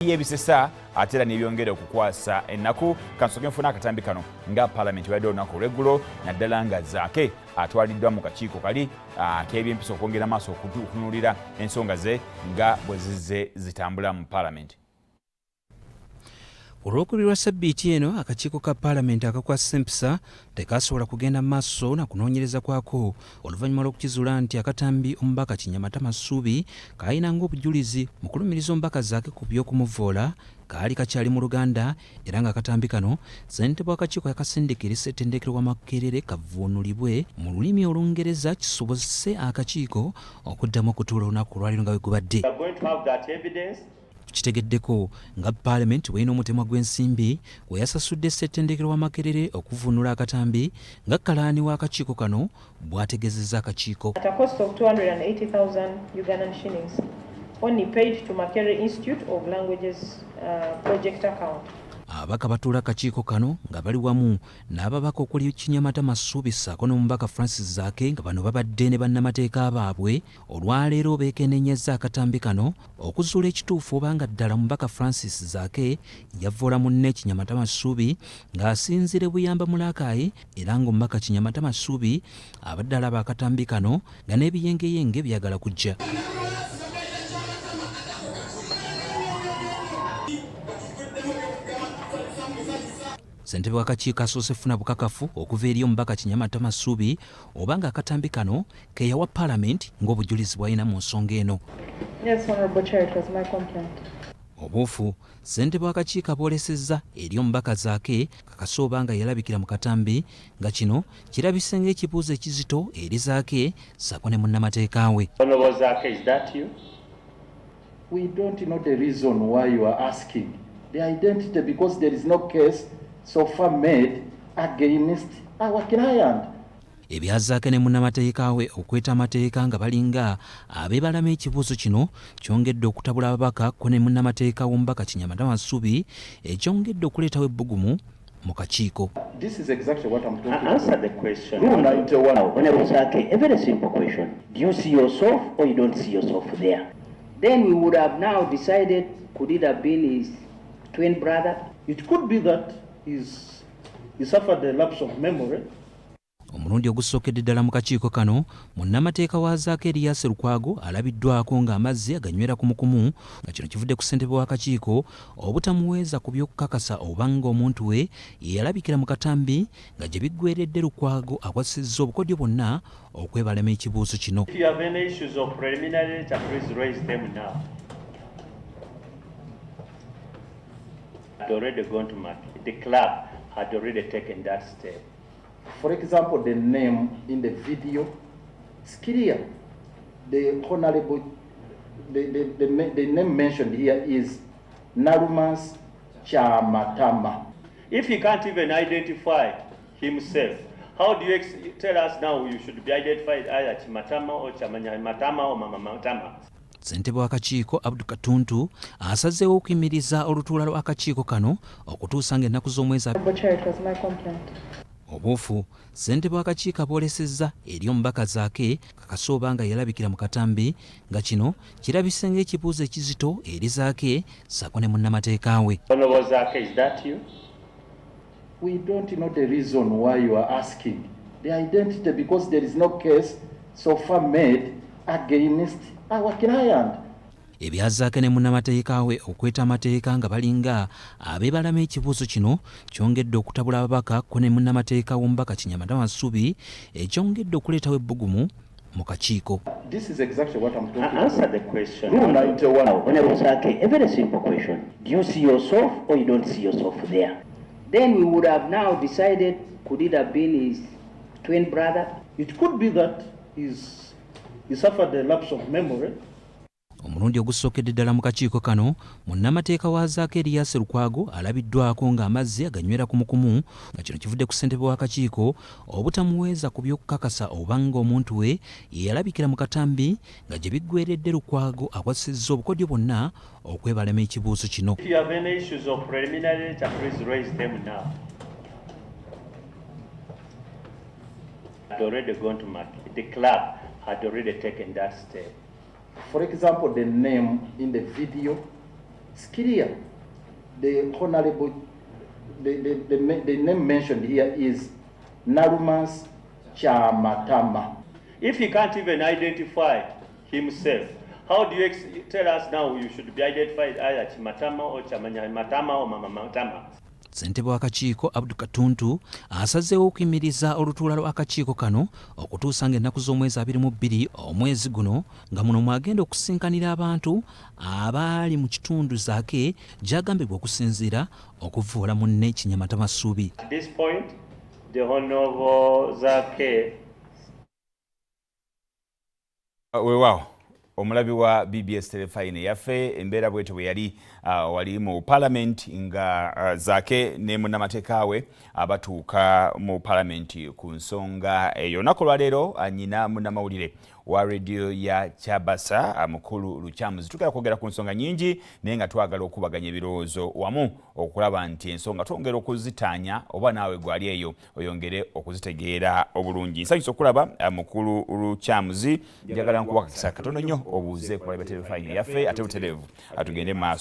Ebisesa ate era n'ebyongera okukwasa ennaku. Kansooke nfuna akatambi kano nga Palamenti ebadde olunaku olw'eggulo, naddala nga Zaake atwaliddwa mu kakiiko kali ak'ebyempisa okwongera maaso okutunuulira ensonga ze nga bwe zizze zitambula mu Palamenti. Olwokubiri lwa ssabbiiti eno, akakiiko ka Paalamenti akakwasisa empisa tekaasobola kugenda mu maaso na kunoonyereza kwako oluvannyuma lw'okukizuula nti akatambi omubaka Kinyamatama Ssuubi k'alina ng'obujulizi mu kulumiriza omubaka Zaake ku by'okumuvvoola kaali kakyali mu Luganda, era ng'akatambi kano ssentebe w'akakiiko yakasindika eri ssettendekero wa Makerere kavvuunulibwe mu lulimi Olungereza kisobozese akakiiko okuddamu okutuula olunaku olwaleero nga bwe gubadde. Tukitegeddeko nga Paalamenti bw'erina omutemwa gw'ensimbi gwe yasasudde ssettendekero wa Makerere okuvvuunula akatambi nga kalaani w'akakiiko kano bw'ategeezezza akakiiko. At a cost of 280,000 Ugandan shillings only paid to Makerere Institute of Languages project account. Ababaka batuula akakiiko kano nga bali wamu n'ababaka okuli Kinyamatama Ssuubi ssaako n'omubaka Francis Zaake, nga bano babadde ne bannamateeka baabwe. Olwaleero beekenneenyezza akatambi kano okuzuula ekituufu oba nga ddala omubaka Francis Zaake yavvoola munne Kinyamatama Ssuubi ng'asinziira e Buyamba Mulakaayi, era ng'omubaka Kinyamatama Ssuubi abadde alaba akatambi kano nga n'ebiyengeyenge byagala kujja. Ssentebe w'akakiiko asoose kufuna bukakafu okuva eri omubaka Kinyamatama Ssuubi oba ng'akatambi kano ke yawa Paalamenti ng'obujulizi bw'alina mu nsonga eno. Yes, Honorable Chair, it was my complaint. Obuufu ssentebe w'akakiiko aboolesezza eri omubaka Zaake kakasa oba nga yalabikira mu katambi, nga kino kirabise ng'ekibuuzo ekizito eri Zaake ssaako ne munnamateeka we. Honorable Zaake, is that you? We don't know the reason why you are asking the identity because there is no case so far made against our client. Ebya Zaake ne munnamateeka we okweta amateeka nga balinga abeebalama ekibuuzo kino kyongedde okutabula ababaka ko ne munnamateeka w'omubaka Kinyamatama Ssuubi, ekyongedde okuleetawo ebbugumu mu kakiiko. This is exactly what I'm talking Answer about. The question. Rule 91. Honorable Zaake, a very simple question. Do you see yourself or you don't see yourself there? Then we would have now decided, could it have been his twin brother? It could be that he suffered a lapse of memory. Omulundi ogusookedde ddala mu kakiiko kano, munnamateeka wa Zaake Erias Lukwago alabiddwako ng'amazzi aganywera kumukumu, nga kino kivudde ku ssentebe w'akakiiko obutamuweeza ku by'okukakasa oba ng'omuntu we ye yalabikira mu katambi, nga gye biggweredde Lukwago akwasizza obukodyo bwonna okwebalama ekibuuzo kino. If you have any issues of preliminary nature, please raise them now. Had already gone to market. The club had already taken that step. For example, the name in the video is clear. The honorable, the name mentioned here is Narumas Chamatama. If he can't even identify himself, how do you tell us now you should be identified either Chimatama or Chamanyamatama or Mama Matama? Ssentebe w'akakiiko Abdu Katuntu asazeewo okuyimiriza olutuula lw'akakiiko kano okutuusa ng'ennaku z'omwezi Honorable Chair, it was my complaint. Obuufu ssentebe w'akakiiko aboolesezza eri omubaka Zaake kakasa oba nga yalabikira mu katambi, nga kino kirabise ng'ekibuuzo ekizito eri Zaake ssaako ne munnamateeka we. Honorable Zaake, is that you? We don't know the reason why you are asking the identity because there is no case so far made against our client. Ebya Zaake ne munnamateeka we okweta amateeka nga balinga abeebalama ekibuuzo kino kyongedde okutabula ababaka ko ne munnamateeka w'omubaka Kinyamatama Ssuubi, ekyongedde okuleetawo ebbugumu mu kakiiko. This is exactly what I'm talking Answer about. The question. Rule 91. Honorable Zaake, a very simple question. Do you see yourself or you don't see yourself there? Then we would have now decided, could it have been his twin brother? It could be that he suffered a lapse of memory. Omulundi ogusookedde ddala mu kakiiko kano, munnamateeka wa Zaake Erias Lukwago alabiddwako ng'amazzi aganywera kumukumu, nga kino kivudde ku ssentebe w'akakiiko obutamuweeza ku by'okukakasa oba ng'omuntu we ye yalabikira mu katambi, nga gye biggweredde Lukwago akwasizza obukodyo bwonna okwebalama ekibuuzo kino. If you have any issues of preliminary nature, please raise them now. Had already gone to market. The club had already taken that step. For example, the name in the video is It's clear. The honorable, the name mentioned here is Narumas Kyamatama. If he can't even identify himself, how do you tell us now you should be identified either Chimatama or Chamanya Matama or Mama Matama? Ssentebe w'akakiiko Abdu Katuntu asazeewo okuyimiriza olutuula lw'akakiiko kano okutuusa ng'ennaku z'omwezi 22 omwezi guno, nga muno mwagenda okusinkanira abantu abaali mu kitundu Zaake gy'agambibwa okusinziira okuvvoola munne Kinyamatama Ssuubi. At this point, the Honorable Zaake Weewaawo, omulabi wa BBS Terefayina eyaffe, embeera bwetyo bwe yali wali mu parliament nga Zaake ne munnamateeka we abatuuka mu parliament ku nsonga eyo. Olunaku olwaleero nyina munnamawulire wa rediyo ya Kyabasa, Mukulu Lukyamuzi. Tugenda kwogera ku nsonga nyingi, naye nga twagala okubaganya ebirowoozo wamu okulaba nti ensonga twongera okuzitaanya, oba naawe gwali eyo oyongere okuzitegeera obulungi. Nsanyusa okulaba Mukulu Lukyamuzi. Njagala nkuwakakisa katono nnyo obuuze ku balabi ba Terefayina yaffe, ate butereevu atugende maaso.